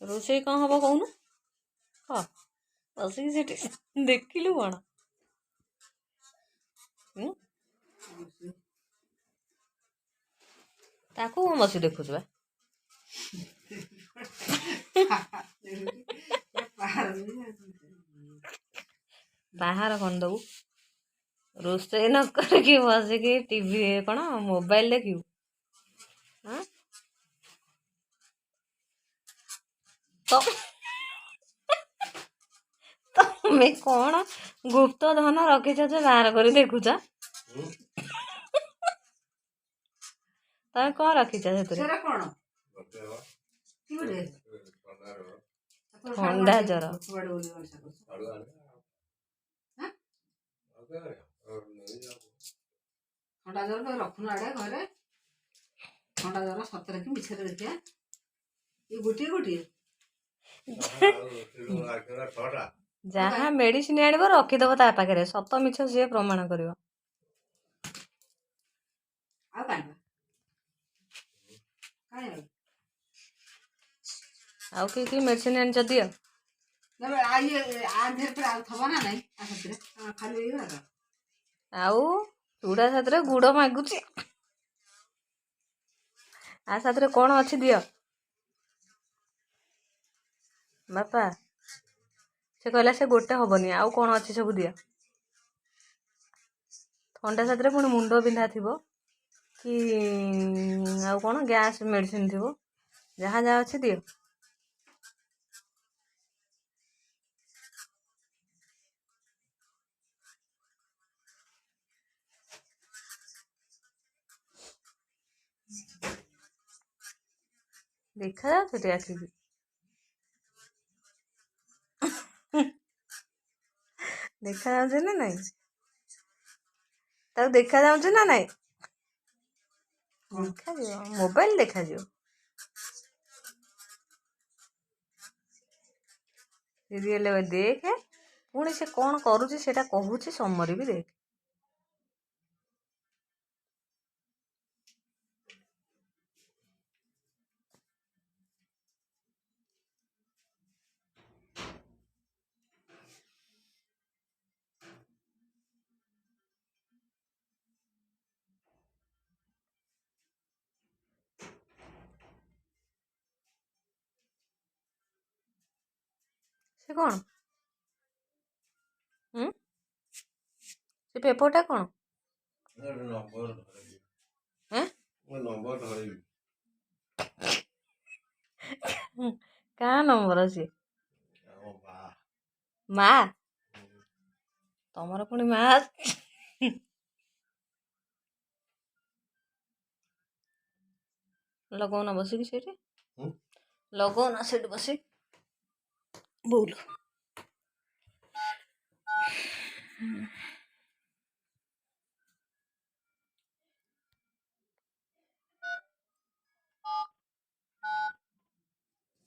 ରୋଷେଇ କ'ଣ ହବ କହୁନୁ? ହଁ, ବସିକି ସେଠି ଦେଖିଲୁ କ'ଣ? ହୁଁ, ତାକୁ କଣ ବସି ଦେଖୁଛୁ ବା? ବାହାର କ'ଣ ଦବୁ? ରୋଷେଇ ନ କରିକି ବସିକି ଟିଭି କ'ଣ ମୋବାଇଲ ଦେଖିବୁ? ହଁ, ତ ତମେ କ'ଣ ଗୁପ୍ତ ଧନ ରଖିଛ ଯେ ବାହାର କରି ଦେଖୁଛ? ତମେ କ'ଣ ରଖିଛ ସେଥିରେ? ସେଟା କ'ଣ କି ଗୋଟେ? ଥଣ୍ଡା ଜର। ଥଣ୍ଡା ଜର ତ ରଖୁନୁ ଆଡ଼େ ଘରେ। ଥଣ୍ଡା ଜର ସତରେ କି ମିଛରେ ଦେଖିବା। ଏ ଗୋଟିଏ ଗୋଟିଏ ଯାହା ମେଡିସିନ ଆଣିବ ରଖିଦବ ତା ପାଖରେ, ସତ ମିଛ ସିଏ ପ୍ରମାଣ କରିବ। ଆଉ କାଇଁ କାଇଁ ଆଉ ଆଉ କି କି ମେଡିସିନ ଆଣିଛ ଦିଅ। ନା, ଆଉ ଇଏ ଆ ଦେହରେ ଫେରେ ଆଉ ଥବ ନା ନାଇଁ? ଆ ସାଥିରେ ଖାଲି ଏଇଗୁଡ଼ାକ। ଆଉ ଚୁଡ଼ା ସାଥିରେ ଗୁଡ଼ ମାଗୁଛି। ଆ ସାଥିରେ କ'ଣ ଅଛି ଦିଅ ବାପା। ସେ କହିଲା ସେ ଗୋଟେ ହବନି, ଆଉ କ'ଣ ଅଛି ସବୁ ଦିଅ। ଥଣ୍ଡା ସାଥିରେ ପୁଣି ମୁଣ୍ଡ ବିନ୍ଧା ଥିବ କି ଆଉ କ'ଣ ଗ୍ୟାସ୍ ମେଡ଼ିସିନ ଥିବ, ଯାହା ଯାହା ଅଛି ଦିଅ। ଦେଖାଯାଉଛି ସେଠି ଆସିକି? ଦେଖାଯାଉଛି ନା ନାଇଁ? ତାକୁ ଦେଖାଯାଉଛି ନା ନାଇଁ? ଦେଖାଯିବ, ମୋବାଇଲ ଦେଖାଯିବ। ସିରିଏଲ ଦେଖେ, ପୁଣି ସେ କ'ଣ କରୁଛି ସେଇଟା କହୁଛି, ସମରି ବି ଦେଖେ। ସେ କ'ଣ? ହୁଁ, ସେ ପେପରଟା କ'ଣ? ନମ୍ବର ଧରେଇବି। କାହା ନମ୍ବର ସିଏ? ଆମ ବା। ମା? ତମର ପୁଣି ମା? ଲଗଉନ ବସିକି ସେଇଠି। ହୁଁ? ଲଗଉନ ସେଇଠି ବସି ବୋଉଲ।